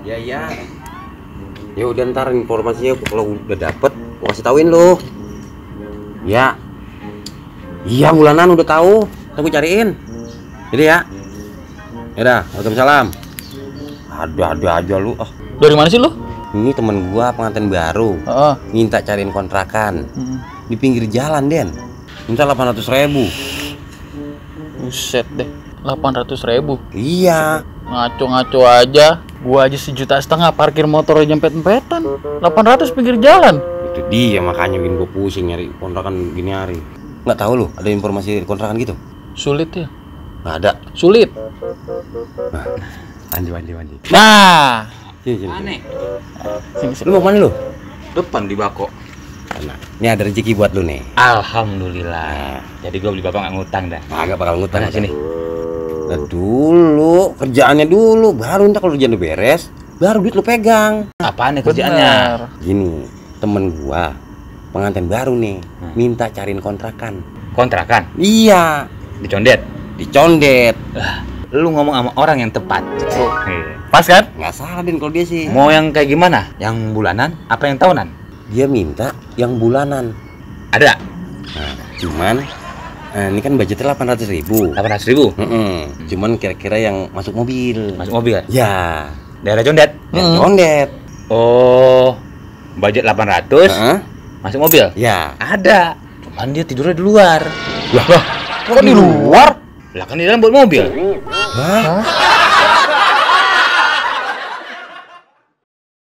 Ya iya. Ya udah ntar informasinya kalau udah dapet gua kasih tauin lu. Ya. Iya bulanan udah tahu. Aku cariin. Jadi ya. Yaudah, waalaikumsalam. Ada aja lu. Oh, Dari mana sih lu? ini temen gua pengantin baru. Heeh. Minta cariin kontrakan di pinggir jalan, Den. Minta 800.000. Buset deh, 800.000. Iya. Ngaco-ngaco aja. Gua aja 1,5 juta parkir motor nyempet-nyempetan. 800 pinggir jalan. Itu dia makanya bikin gua pusing nyari kontrakan gini hari. Nggak tahu lu ada informasi kontrakan gitu? Sulit ya? Nggak ada. Sulit. Mandi. Nah, Sini. Aneh. sini. Lu mau mana lu? Depan di bako. Nah, ini ada rezeki buat lu nih. Alhamdulillah. Jadi gua beli bako nggak ngutang dah. Agak bakal ngutang. Nah, sini. Nah, dulu kerjaannya dulu, baru ntar kalau kerjaan udah beres, baru duit lu pegang. Apaan nih kerjaannya? Bener. Gini, temen gua pengantin baru nih, minta cariin kontrakan. Kontrakan Iya, dicondet. dicondet. Lu ngomong sama orang yang tepat. Pas kan? Nggak salah Den kalau dia sih. Mau yang kayak gimana? Yang bulanan apa yang tahunan? Dia minta yang bulanan. Ada. Nah, cuman ini kan budgetnya 800.000. 800.000. Cuman kira-kira yang masuk mobil. Masuk mobil. Ya, Daerah condet. yang condet. Oh, budget 800. Heeh. Masuk mobil. Ya. Ada. Cuman dia tidurnya di luar. Kok di luar? Lah kan di dalam buat mobil. Hah?